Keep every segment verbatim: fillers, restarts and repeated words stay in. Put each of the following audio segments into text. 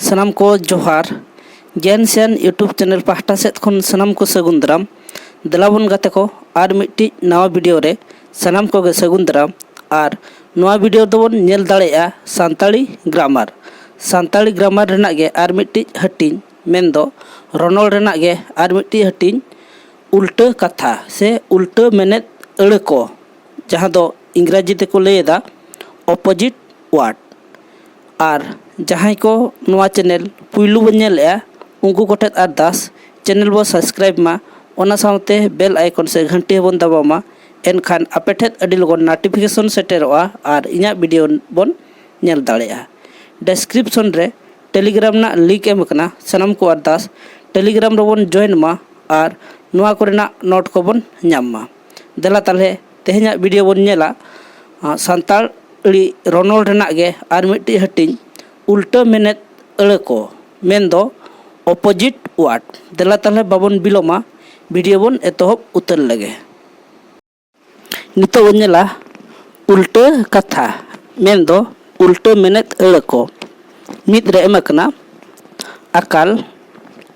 ᱥᱟᱱᱟᱢ ᱠᱚ ᱡᱚᱦᱟᱨ᱾ ᱜᱮᱭᱟᱱ ᱥᱮᱭᱟᱱ YouTube ᱪᱮᱱᱮᱞ ᱯᱟᱦᱴᱟ ᱥᱮᱫ ᱠᱷᱚᱱ ᱥᱟᱱᱟᱢ ᱠᱚ ᱥᱟᱹᱜᱩᱱ ᱫᱟᱨᱟᱢ᱾ ᱫᱮᱞᱟ ᱵᱚᱱ ᱜᱟᱛᱮ ᱠᱚ, ᱟᱨ ᱢᱤᱫᱴᱤᱡ ᱱᱟᱣᱟ ᱵᱷᱤᱰᱤᱭᱳ ᱨᱮ ᱥᱟᱱᱟᱢ ᱠᱚᱜᱮ ᱥᱟᱹᱜᱩᱱ ᱫᱟᱨᱟᱢ᱾ ᱟᱨ ᱱᱚᱣᱟ ᱵᱷᱤᱰᱤᱭᱳ ᱫᱚᱵᱚᱱ ᱧᱮᱞ ᱫᱟᱲᱮᱭᱟᱜᱼᱟ ᱥᱟᱱᱛᱟᱲᱤ ᱜᱨᱟᱢᱟᱨ᱾ ᱥᱟᱱᱛᱟᱲᱤ ᱜᱨᱟᱢᱟᱨ ᱨᱮᱱᱟᱜ ᱜᱮ ᱟᱨ ᱢᱤᱫᱴᱤᱡ ᱦᱟᱹᱴᱤᱧ, ᱢᱮᱱᱫᱚ ᱨᱚᱱᱚᱲ ᱨᱮᱱᱟᱜ ᱜᱮ ᱟᱨ ᱢᱤᱫᱴᱤᱡ ᱦᱟᱹᱴᱤᱧ, ᱩᱞᱴᱟᱹ ᱠᱟᱛᱷᱟ ᱥᱮ ᱩᱞᱴᱟᱹ ᱢᱮᱱᱮᱫ ᱟᱹᱲᱟᱹ ᱠᱚ, ᱡᱟᱦᱟᱸ ᱫᱚ ᱤᱝᱨᱟᱡᱤ ᱛᱮᱠᱚ ᱞᱟᱹᱭ ᱮᱫᱟ ᱚᱯᱳᱡᱤᱴ ᱣᱟᱨᱰ᱾ ᱟᱨ ᱡᱟᱦᱟᱸᱭ ᱠᱚ ᱱᱚᱣᱟ ᱪᱮᱱᱮᱞ ᱯᱩᱭᱞᱩ ᱵᱚᱱ ᱧᱮᱞᱮᱜᱼᱟ, ᱩᱱᱠᱩ ᱠᱚᱴᱷᱮᱱ ᱟᱨᱫᱟᱥ, ᱪᱮᱱᱮᱞ ᱵᱚ ᱥᱟᱵᱥᱠᱨᱟᱭᱤᱵ ᱢᱟ, ᱚᱱᱟ ᱥᱟᱶᱛᱮ ᱵᱮᱞ ᱟᱭᱠᱚᱱ ᱥᱮ ᱜᱷᱟᱱᱴᱤ ᱦᱚᱸᱵᱚᱱ ᱫᱟᱵᱟᱣ ᱢᱟ᱾ ᱮᱱᱠᱷᱟᱱ ᱟᱯᱮ ᱴᱷᱮᱱ ᱟᱹᱰᱤ ᱞᱚᱜᱚᱱ ᱱᱳᱴᱤᱯᱷᱤᱠᱮᱥᱚᱱ ᱥᱮᱴᱮᱨᱚᱜᱼᱟ ᱟᱨ ᱤᱧᱟᱹᱜ ᱵᱷᱤᱰᱤᱭᱳ ᱵᱚᱱ ᱧᱮᱞ ᱫᱟᱲᱮᱭᱟᱜᱼᱟ᱾ ᱰᱮᱥᱠᱨᱤᱯᱥᱚᱱ ᱨᱮ ᱴᱮᱞᱤᱜᱨᱟᱢ ᱨᱮᱱᱟᱜ ᱞᱤᱝᱠ ᱮᱢ ᱟᱠᱟᱱᱟ, ᱥᱟᱱᱟᱢ ᱠᱚ ᱟᱨᱫᱟᱥ ᱴᱮᱞᱤᱜᱨᱟᱢ ᱨᱮᱵᱚᱱ ᱡᱚᱭᱮᱱ ᱢᱟ ᱟᱨ ᱱᱚᱣᱟ ᱠᱚᱨᱮᱱᱟᱜ ᱱᱳᱴ ᱠᱚᱵᱚᱱ ᱧᱟᱢ ᱢᱟ᱾ ᱫᱮᱞᱟ ᱛᱟᱦᱞᱮ ᱛᱮᱦᱮᱧᱟᱜ ᱵᱷᱤᱰᱤᱭᱳ ᱵᱚᱱ ᱧᱮᱞᱟ, ᱟᱸ, ᱥᱟᱱᱛᱟᱲᱤ ᱨᱚᱱᱚᱲ ᱨᱮᱱᱟᱜ ᱜᱮ ᱟᱨ ᱢᱤᱫᱴᱤᱡ ᱦᱟᱹᱴᱤᱧ, ᱩᱞᱴᱟᱹ ᱢᱮᱱᱮᱫ ᱟᱹᱲᱟᱹ ᱠᱚ, ᱢᱮᱱᱫᱚ ᱚᱯᱳᱡᱤᱴ ᱣᱟᱨᱰ᱾ ᱫᱮᱞᱟ ᱛᱟᱦᱞᱮ ᱵᱟᱵᱚᱱ ᱵᱤᱞᱚᱢᱟ, ᱵᱷᱤᱰᱤᱭᱳ ᱵᱚᱱ ᱮᱛᱚᱦᱚᱵ ᱩᱛᱟᱹᱨ ᱞᱮᱜᱮ᱾ ᱱᱤᱛᱚᱜ ᱵᱚᱱ ᱧᱮᱞᱟ ᱩᱞᱴᱟᱹ ᱠᱟᱛᱷᱟ, ᱢᱮᱱᱫᱚ ᱩᱞᱴᱟᱹ ᱢᱮᱱᱮᱫ ᱟᱹᱲᱟᱹ ᱠᱚ᱾ ᱢᱤᱫ ᱨᱮ ᱮᱢ ᱟᱠᱟᱱᱟ ᱟᱠᱟᱞ,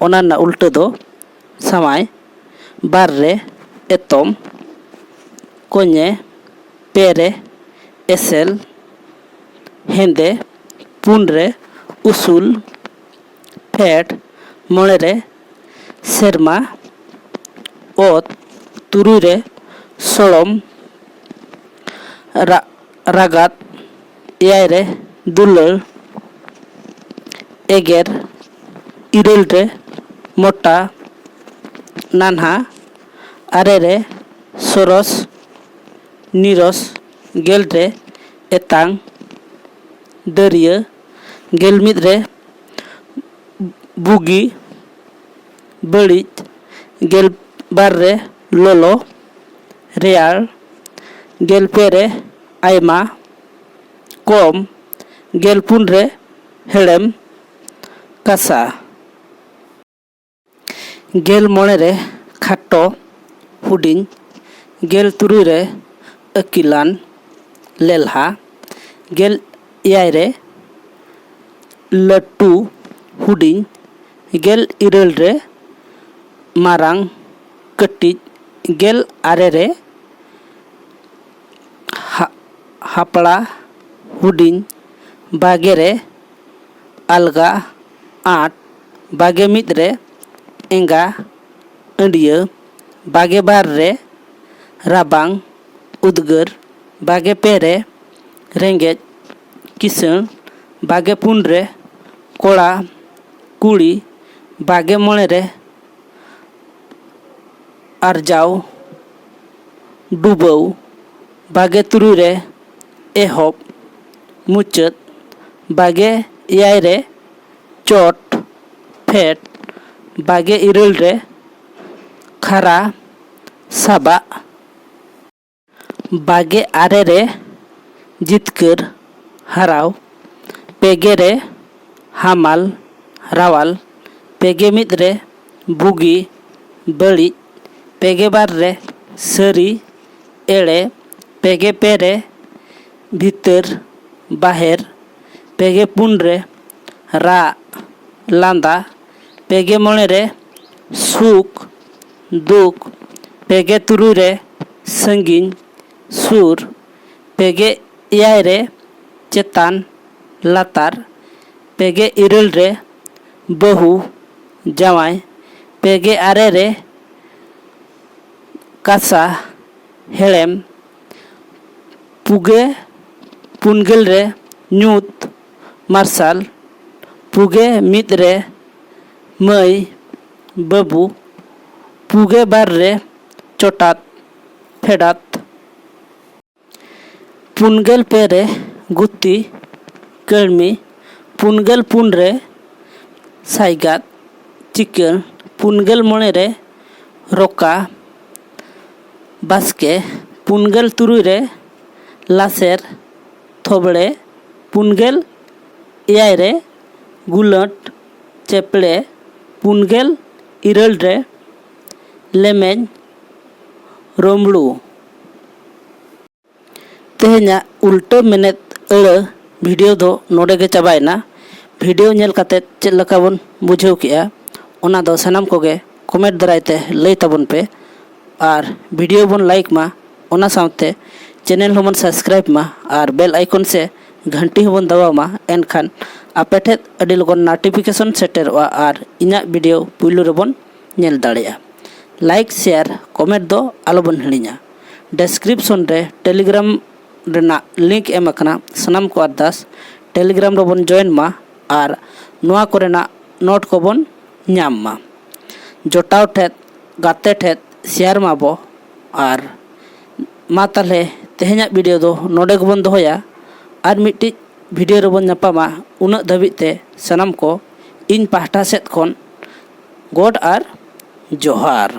ᱚᱱᱟ ᱨᱮᱱᱟᱜ ᱩᱞᱴᱟᱹ ᱫᱚ ᱥᱟᱶᱟᱭ᱾ ᱵᱟᱨ ᱨᱮ ᱮᱛᱚᱢ, ᱠᱚᱧᱮ᱾ ᱯᱮ ᱨᱮ ᱮᱥᱮᱞ, ᱦᱮᱸᱫᱮ᱾ ᱯᱩᱱ ᱨᱮ ᱩᱥᱩᱞ, ᱯᱷᱮᱰ᱾ ᱢᱚᱬᱮ ᱨᱮ ᱥᱮᱨᱢᱟ, ᱚᱛ᱾ ᱛᱩᱨᱩᱭ ᱨᱮ ᱥᱚᱲᱚᱢ, ᱨᱟ-, ᱨᱟᱜᱟᱫ᱾ ᱮᱭᱟᱭ ᱨᱮ ᱫᱩᱞᱟᱹᱲ, ᱮᱜᱮᱨ᱾ ᱤᱨᱟᱹᱞ ᱨᱮ ᱢᱚᱴᱟ, ᱱᱟᱱᱦᱟ᱾ ᱟᱨᱮ ᱨᱮ ᱥᱚᱨᱚᱥ, ᱱᱤᱨᱚᱥ᱾ ᱜᱮᱞ ᱨᱮ ᱮᱛᱟᱝ, ᱫᱟᱹᱨᱭᱟᱹ᱾ ᱜᱮᱞ ᱢᱤᱫ ᱨᱮ ᱵᱩᱜᱤ, ᱵᱟᱹᱲᱤᱡ᱾ ᱜᱮᱞ ᱵᱟᱨ ᱨᱮ ᱞᱚᱞᱚ, ᱨᱮᱭᱟᱲ᱾ ᱜᱮᱞ ᱯᱮ ᱨᱮ ᱟᱭᱢᱟ, ᱠᱚᱢ᱾ ᱜᱮᱞ ᱯᱩᱱ ᱨᱮ ᱦᱮᱲᱮᱢ, ᱠᱟᱥᱟ᱾ ᱜᱮᱞ ᱢᱚᱬᱮ ᱨᱮ ᱠᱷᱟᱴᱚ, ᱦᱩᱰᱤᱧ᱾ ᱜᱮᱞ ᱛᱩᱨᱩᱭ ᱨᱮ ᱟᱹᱠᱤᱞᱟᱱ, ᱞᱮᱞᱦᱟ᱾ ᱜᱮᱞ ᱮᱭᱟᱭ ᱨᱮ ᱞᱟᱹᱴᱩ, ᱦᱩᱰᱤᱧ, ᱜᱮᱞ ᱤᱨᱟᱹᱞ ᱨᱮ ᱢᱟᱨᱟᱝ ᱠᱟᱹᱴᱤᱡ, ᱜᱮᱞ ᱟᱨᱮ ᱨᱮ ᱦᱟ- ᱦᱟᱯᱲᱟ ᱦᱩᱰᱤᱧ, ᱵᱟᱜᱮ ᱨᱮ ᱟᱞᱜᱟ ᱟᱸᱴ, ᱵᱟᱜᱮ ᱢᱤᱫ ᱨᱮ ᱮᱸᱜᱟ ᱟᱹᱰᱭᱟᱹ, ᱵᱟᱜᱮ ᱵᱟᱨ ᱨᱮ ᱨᱟᱵᱟᱝ ᱩᱫᱽᱜᱟᱹᱨ, ᱵᱟᱜᱮ ᱯᱮ ᱨᱮ ᱨᱮᱸᱜᱮᱡ ᱠᱤᱥᱟᱹᱬ, ᱵᱟᱜᱮ ᱯᱩᱱ ᱨᱮ ᱠᱚᱲᱟ ᱠᱩᱲᱤ, ᱵᱟᱜᱮ ᱢᱚᱬᱮ ᱨᱮ ᱟᱨᱡᱟᱣ ᱰᱩᱵᱟᱹᱣ, ᱵᱟᱜᱮ ᱛᱩᱨᱩᱭ ᱨᱮ ᱮᱦᱚᱵ ᱢᱩᱪᱟᱹᱫ, ᱵᱟᱜᱮ ᱮᱭᱟᱭ ᱨᱮ ᱪᱚᱴ ᱯᱷᱮᱰ, ᱵᱟᱜᱮ ᱤᱨᱟᱹᱞ ᱨᱮ ᱠᱷᱟᱨᱟ ᱥᱟᱵᱟᱜ, ᱵᱟᱜᱮ ᱟᱨᱮ ᱨᱮ ᱡᱤᱛᱠᱟᱹᱨ ᱦᱟᱨᱟᱣ, ᱯᱮᱜᱮ ᱨᱮ ᱦᱟᱢᱟᱞ ᱨᱟᱣᱟᱞ, ᱯᱮᱜᱮ ᱢᱤᱫ ᱨᱮ ᱵᱩᱜᱤ ᱵᱟᱹᱲᱤᱡ, ᱯᱮᱜᱮ ᱵᱟᱨ ᱨᱮ ᱥᱟᱹᱨᱤ ᱮᱲᱮ, ᱯᱮᱜᱮ ᱯᱮ ᱨᱮ ᱵᱷᱤᱛᱟᱹᱨ ᱵᱟᱦᱮᱨ, ᱯᱮᱜᱮ ᱯᱩᱱ ᱨᱮ ᱨᱟᱜ ᱞᱟᱸᱫᱟ, ᱯᱮᱜᱮ ᱢᱚᱬᱮ ᱨᱮ ᱥᱩᱠ ᱫᱩᱠ, ᱯᱮᱜᱮ ᱛᱩᱨᱩᱭ ᱨᱮ ᱥᱟᱺᱜᱤᱧ ᱥᱩᱨ, ᱯᱮᱜᱮ ᱮᱭᱟᱭ ᱨᱮ ᱪᱮᱛᱟᱱ ᱞᱟᱛᱟᱨ, ᱯᱮᱜᱮ ᱤᱨᱟᱹᱞ ᱨᱮ ᱵᱟᱹᱦᱩ ᱡᱟᱶᱟᱭ, ᱯᱮᱜᱮ ᱟᱨᱮ ᱨᱮ ᱠᱟᱥᱟ ᱦᱮᱲᱮᱢ, ᱯᱩᱜᱮ ᱯᱩᱱᱜᱮᱞ ᱨᱮ ᱧᱩᱛ ᱢᱟᱨᱥᱟᱞ, ᱯᱩᱜᱮ ᱢᱤᱫ ᱨᱮ ᱢᱟᱹᱭ ᱵᱟᱹᱵᱩ, ᱯᱩᱜᱮ ᱵᱟᱨ ᱨᱮ ᱪᱚᱴᱟᱛ ᱯᱷᱮᱰᱟᱛ, ᱯᱩᱱᱜᱮᱞ ᱯᱮ ᱨᱮ ᱜᱩᱛᱤ ᱠᱟᱹᱲᱢᱤ, ᱯᱩᱱᱜᱮᱞ ᱯᱩᱱ ᱨᱮ ᱥᱟᱭᱜᱟᱫ ᱪᱤᱠᱟᱹᱲ, ᱯᱩᱱᱜᱮᱞ ᱢᱚᱬᱮ ᱨᱮ ᱨᱚᱠᱟ ᱵᱟᱥᱠᱮ, ᱯᱩᱱᱜᱮᱞ ᱛᱩᱨᱩᱭ ᱨᱮ ᱞᱟᱥᱮᱨ ᱛᱷᱚᱵᱲᱮ, ᱯᱩᱱᱜᱮᱞ ᱮᱭᱟᱭ ᱨᱮ ᱜᱩᱞᱟᱹᱴ ᱪᱮᱯᱲᱮ, ᱯᱩᱱᱜᱮᱞ ᱤᱨᱟᱹᱞ ᱨᱮ ᱞᱮᱢᱮᱧ ᱨᱳᱢᱲᱩ᱾ ᱛᱮᱦᱮᱧᱟᱜ ᱩᱞᱴᱟᱹ ᱢᱮᱱᱮᱛ ᱟᱹᱲᱟᱹ ᱵᱷᱤᱰᱤᱭᱳ ᱫᱚ ᱱᱚᱰᱮ ᱜᱮ ᱪᱟᱵᱟᱭᱮᱱᱟ᱾ ᱵᱷᱤᱰᱤᱭᱳ ᱧᱮᱞ ᱠᱟᱛᱮᱫ ᱪᱮᱫ ᱞᱮᱠᱟ ᱵᱚᱱ ᱵᱩᱡᱷᱟᱹᱣ ᱠᱮᱜᱼᱟ, ᱚᱱᱟ ᱫᱚ ᱥᱟᱱᱟᱢ ᱠᱚᱜᱮ ᱠᱚᱢᱮᱱᱴ ᱫᱟᱨᱟᱭ ᱛᱮ ᱞᱟᱹᱭ ᱛᱟᱵᱚᱱ ᱯᱮ᱾ ᱟᱨ ᱵᱷᱤᱰᱤᱭᱳ ᱵᱚᱱ ᱞᱟᱭᱤᱠ ᱢᱟ, ᱚᱱᱟ ᱥᱟᱶᱛᱮ ᱪᱮᱱᱮᱞ ᱦᱚᱸᱵᱚᱱ ᱥᱟᱵᱥᱠᱨᱟᱭᱤᱵ ᱢᱟ ᱟᱨ ᱵᱮᱞ ᱟᱭᱠᱚᱱ ᱥᱮ ᱜᱷᱟᱱᱴᱤ ᱦᱚᱸᱵᱚᱱ ᱫᱟᱵᱟᱣ ᱢᱟ᱾ ᱮᱱᱠᱷᱟᱱ ᱟᱯᱮ ᱴᱷᱮᱱ ᱟᱹᱰᱤ ᱞᱚᱜᱚᱱ ᱱᱳᱴᱤᱯᱷᱤᱠᱮᱥᱚᱱ ᱥᱮᱴᱮᱨᱚᱜᱼᱟ ᱟᱨ ᱤᱧᱟᱹᱜ ᱵᱷᱤᱰᱤᱭᱳ ᱯᱩᱭᱞᱩ ᱨᱮᱵᱚᱱ ᱧᱮᱞ ᱫᱟᱲᱮᱭᱟᱜᱼᱟ᱾ ᱞᱟᱭᱤᱠ, ᱥᱮᱭᱟᱨ, ᱠᱚᱢᱮᱱᱴ ᱫᱚ ᱟᱞᱚᱵᱚᱱ ᱦᱤᱲᱤᱧᱟ᱾ ᱰᱮᱥᱠᱨᱤᱯᱥᱚᱱ ᱨᱮ ᱴᱮᱞᱤᱜᱨᱟᱢ ᱨᱮᱱᱟᱜ ᱞᱤᱝᱠ ᱮᱢ ᱟᱠᱟᱱᱟ᱾ ᱥᱟᱱᱟᱢ ᱠᱚ ᱟᱨᱫᱟᱥ ᱴᱮᱞᱤᱜᱨᱟᱢ ᱨᱮᱵᱚᱱ ᱡᱚᱭᱮᱱ ᱢᱟ ᱟᱨ ᱱᱚᱣᱟ ᱠᱚᱨᱮᱱᱟᱜ ᱱᱳᱴ ᱠᱚᱵᱚᱱ ᱧᱟᱢ ᱢᱟ᱾ ᱡᱚᱴᱟᱣ ᱴᱷᱮᱫ, ᱜᱟᱛᱮ ᱴᱷᱮᱫ ᱥᱮᱭᱟᱨ ᱢᱟᱵᱚ᱾ ᱟᱨ ᱢᱟ ᱛᱟᱦᱞᱮ ᱛᱮᱦᱮᱧᱟᱜ ᱵᱷᱤᱰᱤᱭᱳ ᱫᱚ ᱱᱚᱰᱮ ᱜᱮᱵᱚᱱ ᱫᱚᱦᱚᱭᱟ᱾ ᱟᱨ ᱢᱤᱫᱴᱤᱡ ᱵᱷᱤᱰᱤᱭᱳ ᱨᱮᱵᱚᱱ ᱧᱟᱯᱟᱢᱟ᱾ ᱩᱱᱟᱹᱜ ᱫᱷᱟᱹᱵᱤᱡ ᱛᱮ ᱥᱟᱱᱟᱢ ᱠᱚ ᱤᱧ ᱯᱟᱦᱴᱟ ᱥᱮᱫ ᱠᱷᱚᱱ ᱜᱚᱰ ᱟᱨ ᱡᱚᱦᱟᱨ᱾